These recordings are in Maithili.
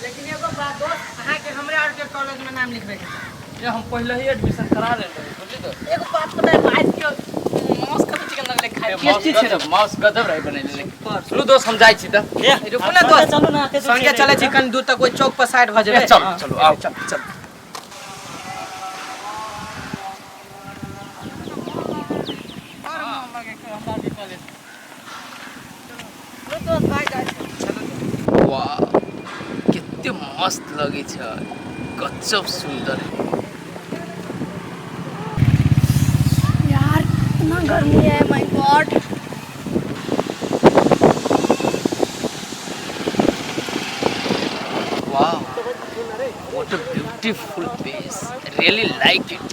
लेकिन एगो बात दोस्त, अहाँके हमरे आर के कॉलेज में नाम लिखबे के छै। ये हम पहले ही एडमिशन करा लेने रही, बुझली दोस्त। एगो बात पता है, बाइस के मांस कते चिकन लगले खाए, टेस्टी छै गजब, माउस गजब रहे बनेले। लेकिन चलू दोस्त, हम जाइ छी तऽ। ए, रुकू ना दोस्त, चलू ना, एते दूर संगे चलि चलै छी जेबै। कनि दूर तक, ओहि चौक पर साइड भऽ जेबै। ए, चलू चलू, आओ चल चल। वाह, कते मस्त लगै छै, गजब सुंदर। यार, इतना गर्मी है, my God. Wow, what a beautiful place. I really like it.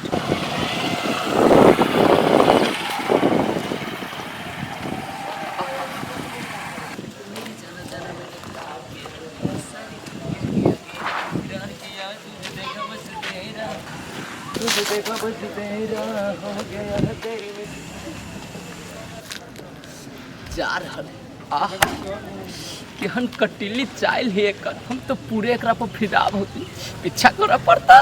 जा रहल है। आहा, केहन कटीली चाइल है एकर, हम तो पूरे एकरा पर फिदा होती, पीछा करऽ पड़ता।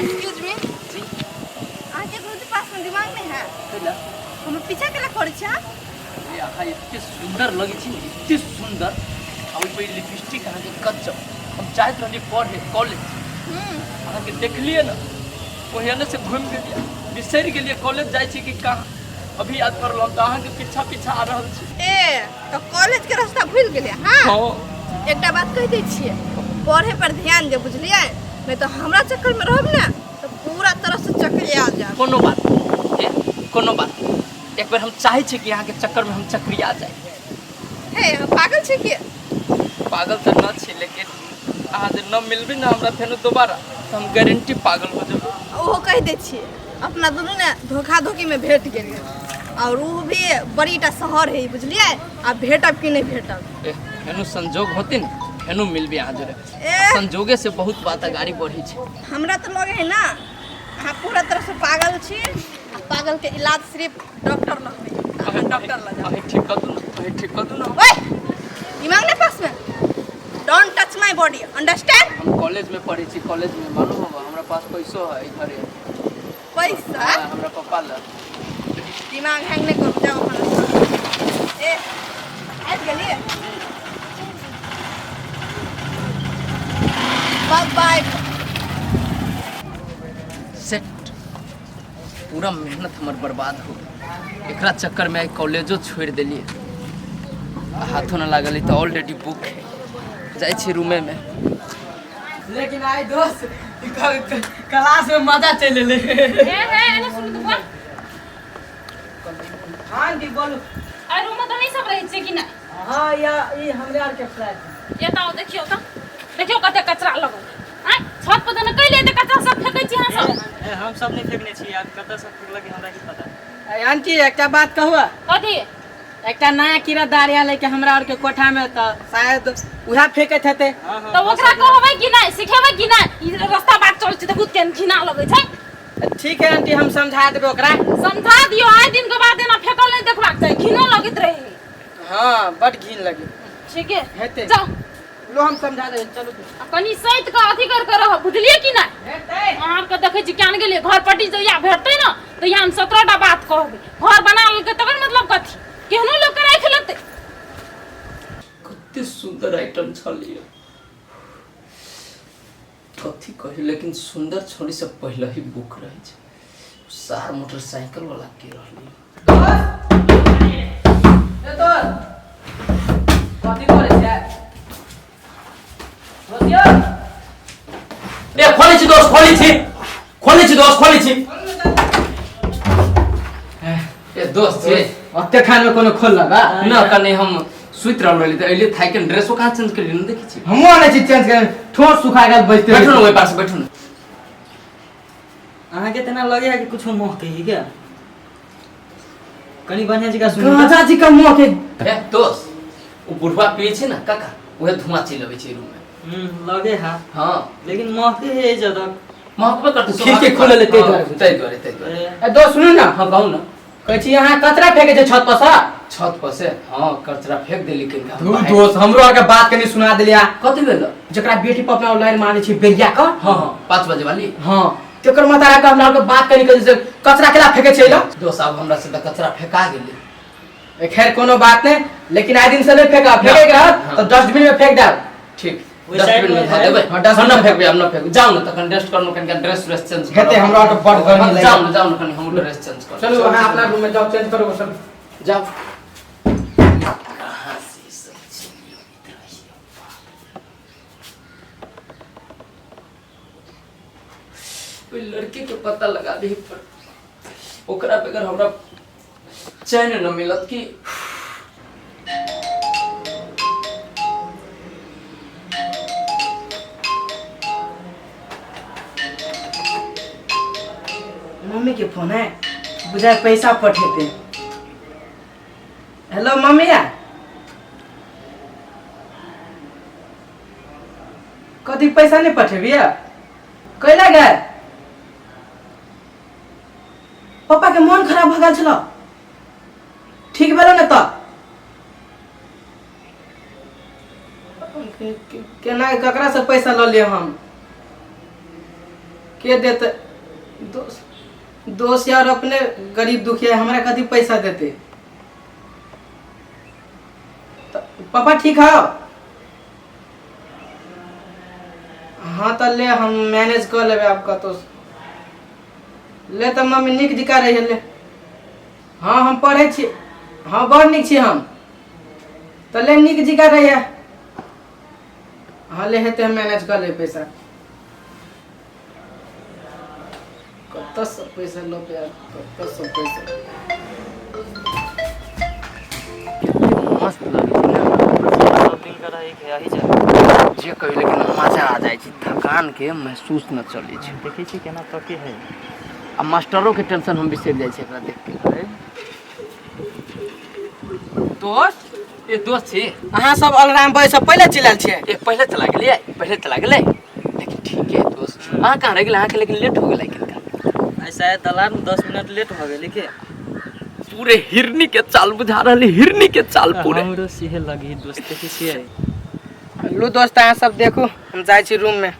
एक्सक्यूज मी, अहाँके कोनो पास में दिमाग नहीं है? हम पीछा केला करै छी अहाँ? ए, अहाँ एते सुंदर लगै छी ने, एते सुंदर, आ ओहि पर लिपस्टिक अहाँके गजब। हम चाहैत रहली पढ़े कॉलेज, अहाँके देखलियै ने, ओहिने से घुमि गेलियै, बिसरि गेलियै कॉलेज जाइ छी कि कहाँ। अभी याद पड़ल, हम तऽ अहाँके पीछा पीछा आ रहल छी। ए, तऽ कॉलेज के रास्ता भूलि गेलियै? हाँ। हँ। एकटा बात कहि दै छियै, पढ़े पर ध्यान दे, बुझलियै? नहीं तऽ हमरा चक्कर में रहब ने तऽ पूरा तरह से चक्रिया जायब। कोनो बात नहि, ए, कोनो बात नहि। एक बेर हम चाहै छी कि अहाँके चक्कर में हम चक्रिया जाय। हे, अहाँ पागल छी की? पागल तऽ न छी, लेकिन अहाँ जे न मिलबी ने हमरा फेनो दोबारा, तऽ हम गारंटी पागल हो जेबै। ओहो कहि दै छियै, अपना दुनू ने धोखा धोखी में भेट गेलियै, और उ भी बड़ीटा शहर है, बुझलियै? आ भेटब कि नहि भेटब। ए, फेनो संजोग होते ने, फेनो मिलबी अहाँ जोरे। ए। संजोगे से बहुत बात अगाड़ी बढ़ी छै। हमरा तऽ लगे है ना अहाँ पूरा तरह से पागल छी, आ पागल के इलाज सिर्फ डॉक्टर लग होइ, अहाँ डॉक्टर लग जाउ। अहीं ठीक कर दू ना, अहीं ठीक कर दू ना। ओए, दिमाग नहीं पास में, don't touch my body, understand? हम कॉलेज में पढ़ै छी, कॉलेज में, मालूम होगा। हमरा पास पैसो है घरे। पैसा? हाँ, हमरा पप्पा लग। दिमाग हैंग नहीं करू, जाओ अपन रास्ता। ए, आबि गेलियै, बाय बाय। सेट, पूरा मेहनत हमर बर्बाद हो गेल। एकरा चक्कर में आइ कॉलेजो छोड़ि देलियै आ हाथो न लागल, तऽ ऑलरेडी बुक है। जाइ छी रूमे में। लेकिन आइ दोस्त, क्लास में मजा चलि एलै। हे हे, एने सुन तऽ बुआ। हाँ दी, बोलू। आ रूम में तऽ अहीं सब रहै छियै कि नहि? हाँ, या ई हमरे आर के फ्लैट है। ये तऽ आओ, देखियौ तऽ, देखियौ कते कचरा लगल आँय, छत पर तऽ कैले एते कचरा सब फेकै छी अहाँ सब? ए, हम सब नहि फेकने छी, आब कतऽ से फेकलक हमरा की पता। ए, आंटी, एकटा बात कहू? कथी? एकटा नया किराएदार आयल है के हमरा आर के कोठा में, तऽ शायद उएह फेकैत हेतै। हाँ हाँ। तऽ ओकरा कहबै कि नहि, सिखेबै कि नहि? ई रस्ता बाट चलै छै, देखू केहन घिना लगै छै। ठीक है आंटी, हम समझा देबै ओकरा। समझा दियौ, आइ दिन के बाद एना फेकल नहि देखबाक चाही, घिनो लगैत रहै। हाँ, बड घिन लगे। ठीक है। हेतै। जाउ। लो, हम समझा देबै, चलू। आ कनि सैत कऽ अथी कर के रहब, बुझलियै कि नहि? हेतै। अहाँके देखै छी केहन गेलियै घर पटी, जहिया भेटतै ने तहिया हम 17 टा बात कहबै। घर बना लेलकै तकर मतलब कथी? केहनो लोकके राखि लेतै। कते सुंदर आइटम छलियै, कथी कही, लेकिन सुंदर छोड़ी से पहले ही बुक रहे छै। सार मोटरसाइकिल वाला के रहली। ए दोस्त, कथी करै छै दोस्त यौ? ए, खोलै छी दोस्त, खोलै छी, खोलै छी दोस्त, खोलै छी। ए दोस्त, ये ओते खान में कोनो खोल लगा न, कने हम सुति रहल रहली तऽ अइली थाकि के, ड्रेसो कहाँ चेंज केलियै न, देखै छी। हमहूँ आनै छी चेंज कर, ठोर सुखा गेल बैठते। बैठू ने, ओहि पास बैठू ने। अहाँके तेना लगे है कि कुछो मोह के ही क्या? कनी बढ़िया जगह सुन। गांजा जी का मुंह के। ए दोस्त, ओ बुढ़वा पिए छै ने काका, उहे धुआं चलि अबै छै रूम में। लगे है। हाँ। लेकिन महके है ज्यादा। महकबे करतै। खिड़की खोलल है, ताहि दुआरे। ताहि दुआरे, ताहि दुआरे। ए दोस्त, सुनू ने। हाँ, कहू ने। कहै छी अहाँ कचरा फेंके छै छत पर से? छत पर से हाँ, कचरा फेंक देली कनिका। धू दोस्त, हमरो आर के बात कनी सुना देलिया। कथी भेल? जकरा बेटी पर अपना लाइन मारै छी बेरिया क। हाँ हाँ, 5 बजे वाली। हाँ, तेकर माता के हमरा आर के बात कनी कही से कचरा केला फेंके छै ल। दोस्त आब हमरा से तऽ कचरा फेंका गेलै। खैर कोनो बात नहीं, लेकिन आइ दिन से नहीं फेंका, फेंके के रहत हाँ। तो डस्टबिन में फेंक देब। ठीक, ओहि साइड डस्टबिन में में धऽ है। देबै। हाँ, डस्टबिन हम न में। फेंकबै, हम न फेंकबै। जाउ ने तखन रेस्ट करनु, कनिका ड्रेस व्रेस चेंज करब। हेतै, हमरा आरके बड़ गर्मी हाँ, लागि जाउ ने, जाउ ने, कनि हमहूँ ड्रेस चेंज करब। चलू अहाँ अपना रूम में जाओ, चेंज करू सब। जाउ। कहाँ से ई सब चीज अबैत रहैए? ओहि लड़की के पता लगा दही पर, ओकरा बगैर हमरा चैन न मिलत की। मम्मी के फोन है, बुझाए पैसा पठेते। हेलो मम्मी, या कथी पैसा नहीं पठेबी? कैला गए? पापा के मन खराब भऽ गेल छल, ठीक भेलो ने? तऽ केना ककरा से पैसा लऽ लिअ हम? के देते? दोस्त दोस्त यार अपने गरीब दुखिया, हमरा कथी पैसा देते? तऽ पापा ठीक हौ? हाँ तऽ ले, हम मैनेज कऽ लेबै आब कतहु। ले तऽ मम्मी नीक जकाँ रहिए ले। हाँ हम पढ़ै छी, हाँ बड़ नीक छी हम तऽ। ले नीक जकाँ रहिए। हाँ ले, हेतै, हम मैनेज कऽ लेबै पैसा। कतऽसँ पैसा लऽ आब, कतऽसँ पैसा? मस्त लगै छै ने? सब दिन के रहै के अही जगह। जे कही, लेकिन मजा आ जाइ छै, थकान के महसूस न चलै छै। देखै छी केना तके है। आ मास्टरो के टेंशन हम बिसरि जाइ छी एकरा देख के। दोस्त। ए दोस्त छी। अहाँ सब अलार्म बजे से पहिले चलि आयल छियै। ए पहिले चला गेलियै, पहिले चला गेलै, लेकिन ठीक है दोस्त। अहाँ कहाँ रहि गेलै? अहाँके लेकिन लेट हो गेलै किनका। आइ शायद अलार्म 10 मिनट लेट भऽ गेलै के। पूरे हिरनी के चाल बुझा रहल है, हिरनी के चाल पूरे। हमरो सेहे लगी दोस्त, देखै छियै। लू दोस्त, अहाँ सब देखू, हम जाइ छी रूम में।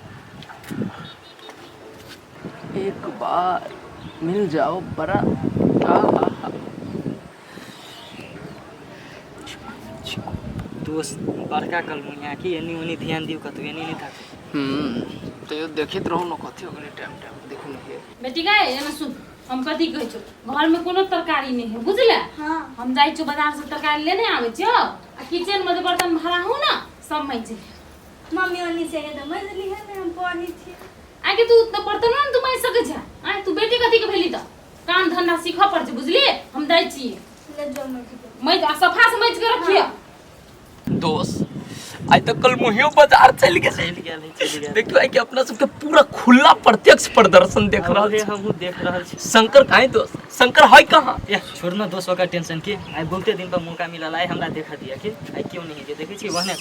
एक बार मिल जाओ बड़ा आ, आ, आ। दोस्त, बड़का कलमुनिया की, एनी ओनी ध्यान दियौ, कतौ एनी नहीं थाकू। तैयो देखैत रहू ने, कथी हो गेलै? टाइम टाइम देखू ने हे। बेटी गए, एना सुन, हम कथी कहै छौ, घर में कोनो तरकारी नहीं है, बुझले? हाँ। हम जाइ छौ बाजार से तरकारी लेने आबै छियौ, आ किचन में जे बर्तन भाड़ा हो ना, सब माइज। मम्मी ओनी से तऽ मजली है ने, हम पढ़ै छी। आगे तू तऽ बर्तन ने तू माइज सकै छै? आय तू बेटी कथी के भेली? तऽ काम धंधा सीखऽ पड़ छै, बुझलिए? हम जाइ छी। ले जो मजली। माइज आ सफा से माइज के रखियो। दोस्त, आइ तऽ कल मुहियो बाजार चलि गेलै। चलि गेल है, चलि गेल। देखियौ, आइ के अपना सबके पूरा खुला प्रत्यक्ष प्रदर्शन देख रहल उहे छी। हमहूँ देख रहल छी। शंकर कहाँ है दोस्त? शंकर है कहाँ? ए छोड़ न दोस्त, ओकर टेंशन के। आइ बहुते दिन पर मौका मिलल, आइ हमरा देखा दिया के आइ क्यों नहीं है, देखै छी वहने।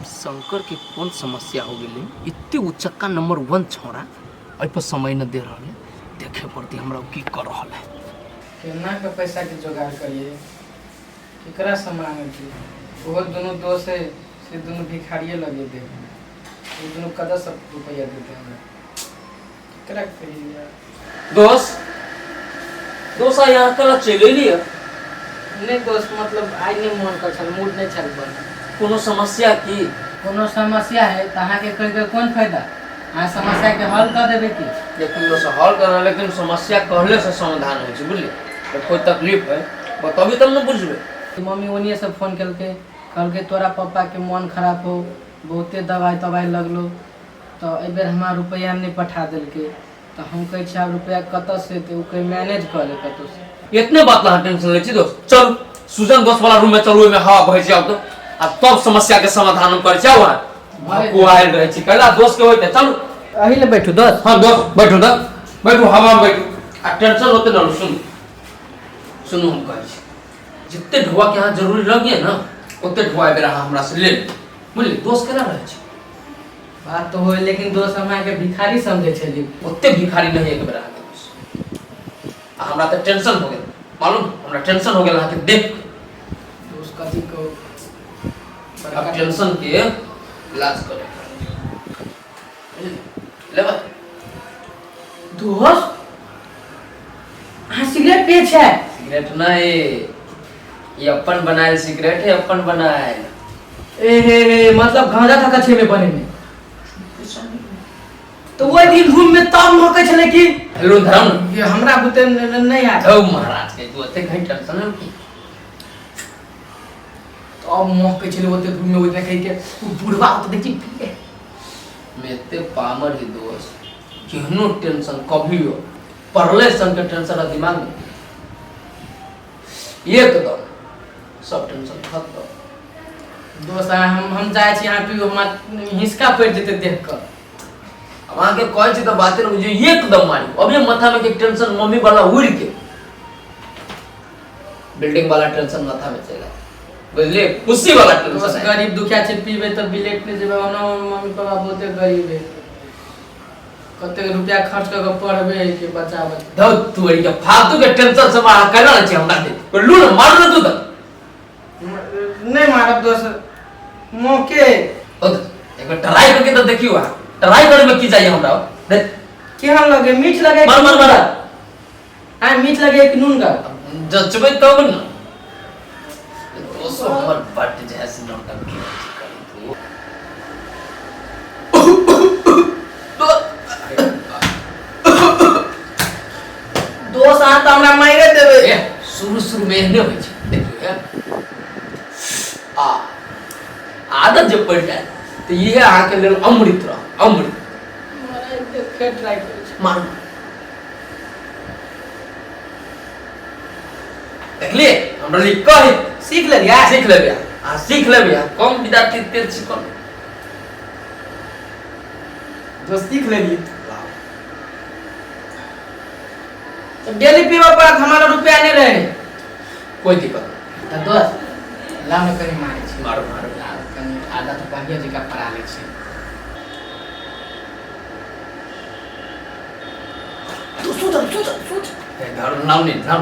शंकर के कोन समस्या हो गेलै? एते उचक्का नंबर 1 छौड़ा एहि पर समय न दे रहल है। देखे पड़ती हमरा ओ की कर रहल है। केना के पैसा के जोगाड़ करिए? केकरा से मांगे? ओहो दुनू दोस्त है से दुनू भिखारिये लगे दे। वो दुनू कदर सब रुपया देते हमरा? केकरा कहिए यार? दोस्त, दोस्त, आइ यहाँ कला चलि एलियै? नहीं दोस्त, मतलब आइ नहीं मन कर छल, मूड नहीं छल बन। कोनो समस्या की? कोनो समस्या है तऽ अहाँके कहि के कोन फायदा? अहाँ समस्या के हल कऽ देबै की? लेकिन दोस्त, हल करना, लेकिन समस्या कहले से समाधान होइ छै, बुझलियै? तऽ कोई तकलीफ है बतबी तब ने बुझबै। मम्मी ओनिए से फोन केलकै, कहलकै तोरा पप्पा के मन खराब हो, बहुते दवाइ तवाइ लगलो, तऽ एहिबेर हमरा रुपैआ नहि पठा देलकै। तऽ हम कहै छियै आब रुपैआ कतऽसँ एतै? ओ कहै मैनेज कऽ ले कतहुसँ। इतने बात ला अहाँ टेंशन लै छी दोस्त? चलू सुजन दोस्त वाला रूम में चलू, ओहिमे हवा बहै छै। आउ तऽ आ तब समस्या के समाधान हम करै छी। आउ अहाँ भकुआयल रहै छी कैला दोस्त के होइते। चलू। अही ले बैठू दोस्त। हाँ दोस्त, बैठू तऽ बैठू, हवा में बैठू आ टेंशन होते न। सुनू सुनू, हम कहै छी जितने ढोआ के अहाँ जरूरी लगिए ने, ओते ढोआ एहि बेर अहाँ हमरा से ले लू, बुझलियै? दोस्त केना रहै छै? बात तऽ होय, लेकिन दोस्त, हम अहाँके भिखारी समझै छली। ओते भिखारी नहीं एक बेर अहाँके दोस्त। आ हमरा तऽ टेंशन हो गेल। मालूम हमरा टेंशन हो गेल अहाँके देख। दोस्त कथी कहू, अब टेंशन के इलाज करे लेबै। दोस्त अहाँ सिगरेट पिए छै? सिगरेट नहीं, ये अपन बनायल सिगरेट है, अपन बनायल। ए हे हे, मतलब गांजा था कछे में बने में तो वही दिन रूम में तब महकै छलै कि हेलो धर्म ये हमरा बुते नहीं आयत। ओ महाराज के तू एते घंटा टेंशन ले की तब महकै छलै ओते रूम में, ओहि देखै के उ बुढ़वा ओते देखी पिए। मैं एते पामर ही दोस्त, केहनो टेंशन कभी हो पढ़ले सन के टेंशन रह दिमाग में एकदम सब टेंशन खत्म। दोस्त हम जाइ छी, अहाँ पियो, हमरा हिसका पड़ि जेतै देख कऽ। अब अहाँके कहै छी तऽ बाते नहि बुझियौ, एकदम मारी अभी माथा में के टेंशन मम्मी वाला उड़ के बिल्डिंग वाला टेंशन माथा में चलि आयल, बुझलियै? खुशी वाला दोस्त टेंशन आयल। गरीब दुखिया छै, पीबै तऽ बिलेट नहि जेबै। ओना मम्मी पापा बहुते गरीब है, कतेक रुपया खर्च कऽ के पढ़बै के बच्चा बच्चा। धौ तू एहि के फालतू के टेंशन सब अहाँ केना लै छी हमरा दे लू ने मारू ने तू तऽ। नहि मारब दोस्त, मौके ओ तऽ एक बेर ट्राई करके तऽ देखियौ, अहाँ ट्राई करे में की जाइए हमरा देख। केहन लगे? मीठ लगे? मार, मार, मार। आ मीठ लगे कि नून का? जचबै तब ने दोस्तो, हमर बड्ड जे है से नौटंकी करी तू। दोस्त अहाँ तऽ हमरा मारि देबै। ए, शुरू शुरू में एहने होइ छै, देखियौ आ आदत जे पड़ि जाय तऽ इहे अहाँके लेल अमृत रह, अमृत। फेर ट्राई करै छी। मारू, देखलिए हमरा लिए कही सीख लेलियै, सीख लेबै अहाँ, सीख लेबै अहाँ, कम विद्यार्थी तेज सीखल। दोस्त सीख लेलियै तऽ डेली पीबऽ पड़त, हमारा रुपया नहि रहे। कोई दिक्कत नहीं। तऽ दोस्त लाउ ने कनि मारै छी। मारू मारू। कनि आदत बढ़िआँ जकाँ पड़ा लै छी। धर नाम नहीं धर।